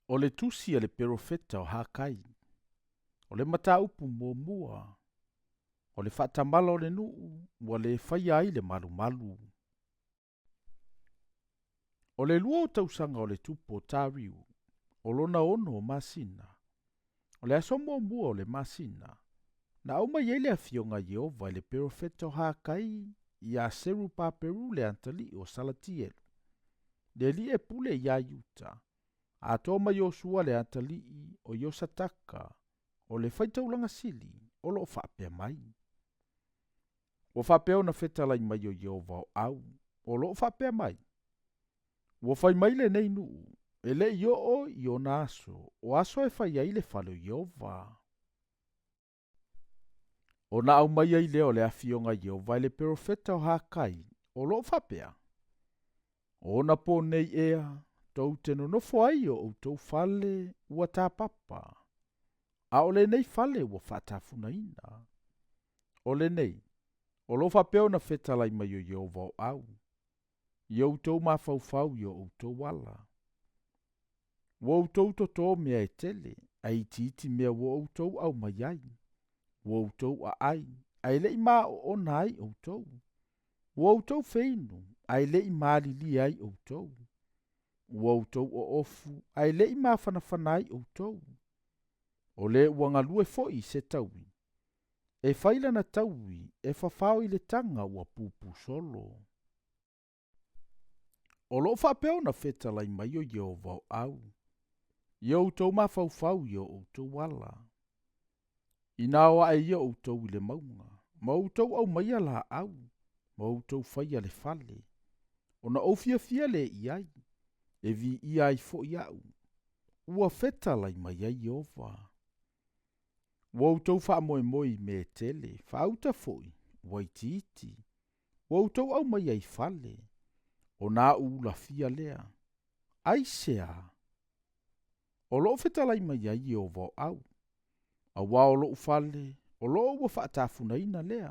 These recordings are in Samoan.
O le tusi a le perofeta o Hakai. O le mataupu muamua, o le faatamala o le nuu ua le faia ai le malumalu. O le lua o tausaga o le tupu o Tariu, o lona ono o masina, o le aso muamua o le masina, na aumai ai le afioga a Ieova i le perofeta o Hakai iā Serupaperu le atalii o Salatielu, le alii e pule iā Iuta, atoa ma Iosua le atalii o Iosataka, o le faitaulaga sili, o loo faapea mai. Ua faapea ona fetalai mai o Ieova o au, o loo faapea mai. Ua fai mai lenei nuu, e le'i oo i ona aso, o aso e fai ai le fale o Ieova. Ona aumai ai lea o le afioga a Ieova i le perofeta o Hakai, o loo faapea. O ona po nei ea, tou te nonofo ai i o outou fale ua tapapa, a o lenei fale ua faatafunaina. O lenei, o loo faapea ona fetalai mai o Ieova o au, i outou mafaufau i o outou ala. Ua outou totō mea e tele, ae itiiti mea ua outou aumai ai. Ua outou aai, ae le'i maoona ai outou. Ua outou feinu, ae le'i malilie ai outou. Ua outou oofu, ae le'i mafanafana ai outou. O le ua galue foi i se taui, e fai lana taui e fafao i le taga ua pupu solo. O loo faapea ona fetalai mai o Ieova o au, i outou mafaufau i o outou ala. Inā o ae ia outou i le mauga, ma outou aumaia laau, ma outou faia le fale, ona ou fiafia lea i ai, e viia ai foi a'u, ua fetalai mai ai Ieova. Ua outou faamoemoe i mea e tele, faauta foi, ua itiiti, ua outou aumaia i fale, ona a'u ulafia lea. Aisea? O loo fetalai mai ai Ieova o au, auā o lo'u fale, o loo ua faatafunaina lea,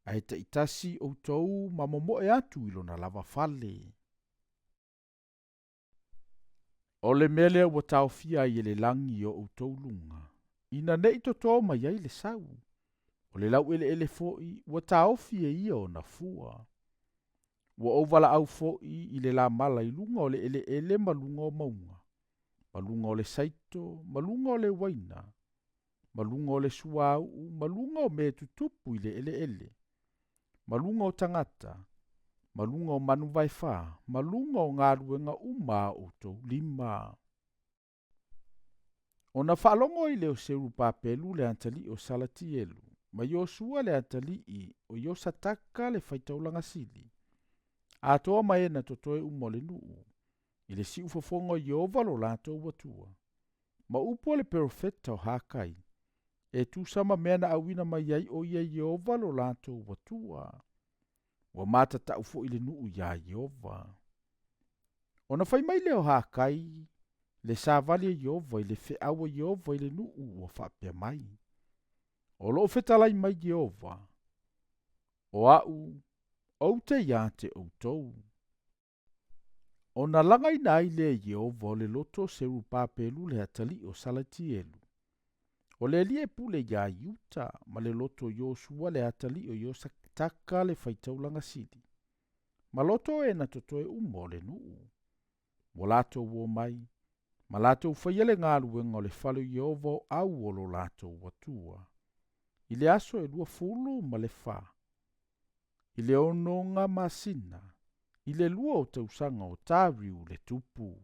ae taitasi outou ma momoe atu i lona lava fale. O le mea lea ua taofia ai e le lagi i o outou luga, ina nei totō mai ai le sau. O le laueleele foi ua taofi e ia ona fua. Ua ou valaau foi i le lamala i luga o le eleele ma luga o mauga, ma luga o le saito, ma luga o le uaina, ma luga o le suauu, ma luga o mea e tutupu i le eleele, ma luga o tagata, ma luga o manu vaefā, ma luga o galuega uma a outou lima. Ona faalogo ai lea o Serupapelu le atalii o Salatielu, ma Iosua le atalii o Iosataka le faitaulaga sili, atoa ma e na totoe uma o le nuu, i le siufofoga o Ieova lo latou Atua, ma upu a le perofeta o Hakai, e tusa ma mea na auina mai ai o ia e Ieova lo latou Atua. Ua matatau foi le nuu iā Ieova. Ona fai mai lea o Hakai, le savali a Ieova i le feau a Ieova i le nuu ua faapea mai. O loo fetalai mai Ieova, o a'u ou te iā te outou. Ona lagaina ai lea e Ieova o le loto o Serupapelu le atalii o Salatielu, o le alii e pule iā Iuta, ma le loto o Iosua le atalii o Iosataka le faitaulaga sili, ma loto e na totoe uma o le nuu. Ua latou omai, ma latou faia le galuega o le fale o Ieova o au o lo latou Atua, i le aso e 24, i le 6 masina, i le 2 o tausaga o Tariu le tupu.